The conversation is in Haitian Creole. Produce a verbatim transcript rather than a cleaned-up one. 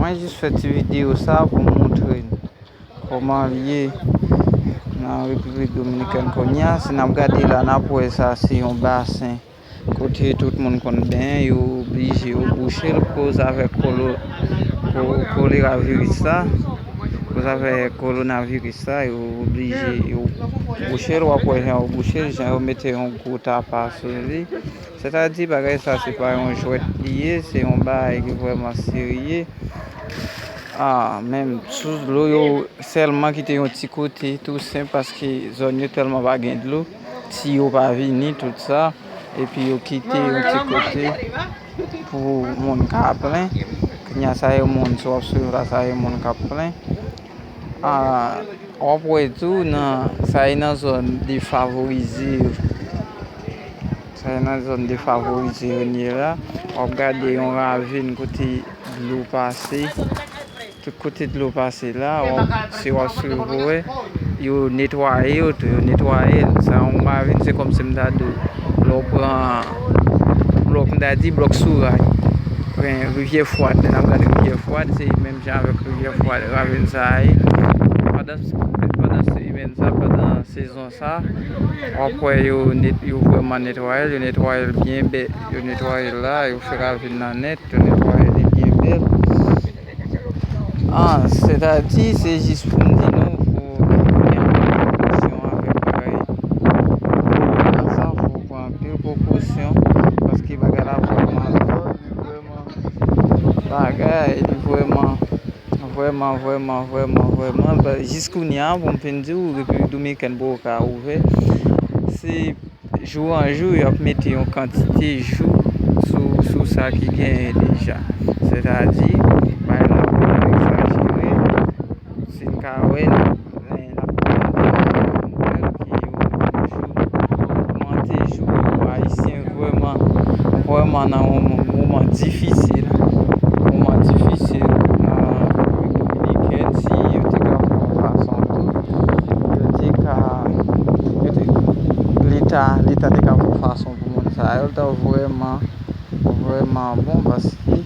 Mwen jis fè ti videyo sa pou montre n kòman l ye nan Repiblik Dominikèn kounye a. Si n ap gade la, n ap wè sa se yon basen kote tout moun konn benyen, yo oblije yo bouche l koz avèk kolo, ko-, kolera viris la. Koz avèk kowonaviris la, yo oblije yo bouche l, w ap wè jan yo bouche l, jan yo mete yon gwo tapa sou li. Sètadi, bagay sa, se pa yon jwèt li ye, se yon bagay ki vrèman serye. Ah, menm sous dlo yo sèlman kite yon ti kote, tou senp, paske zòn yo tèlman pa gen dlo, tiyo pa vini, tout sa, epi yo kite yon ti kote pou moun ka plen. Kounye a, sa e moun, si w ap swiv la, sa e moun k ap plen. Ah, w ap wè tou, nan, sa e nan zòn defavorize yo. Sa e nan zòn defavorize yo n ye la. W ap gade yon ravin kote dlo pase. Tout kote dlo pase la, w ap, si w ap swiv, ou wè, yo netwaye yo tou, yo netwaye l. Sa yon ravin, se kòmsi m ta di w, lè w pran blòk, m ta di blòk Souray. Pran Rivyè Fwad, lè n ap gade Rivyè Fwad, se menm jan avèk Rivyè Fwad, ravin sa a ye. Pandan, pandan semèn sa, pandan sezon sa, w ap wè yo net-, yo vrèman netwaye l, yo netwaye l byen bèl, yo netwaye l la, yo fè ravin nan nèt, yo netwaye li byen bèl. Ah, sètadi, se jis pou m di nou, fò gen anpil prekosyon avèk bagay. Nan sa, fò pran anpil prekosyon, paske bagay la vrèman, bagay li vrèman, vrèman, vrèman, vrèman, vrèman, ba, jis kounye a, pou m fin di w, Repiblik Dominikèn poko ka ouvè. Se jou an jou, y ap mete yon kantite jou sou, sou sa ki genyen deja. Sètadi, bagay la vrèman egzajere. Si n ka wè, n, n ap tande nan nouvèl ke yo toujou ogmante jou yo. Ayisyen vrèman, vrèman nan yon moman difisil. Moman difisil nan Repiblik Dominikèn, si yo te ka fè yon fason tou, yo te ka, yo te, Leta, Leta te ka fè yon fason pou moun sa yo, l ta vrèman, vrèman bon, paske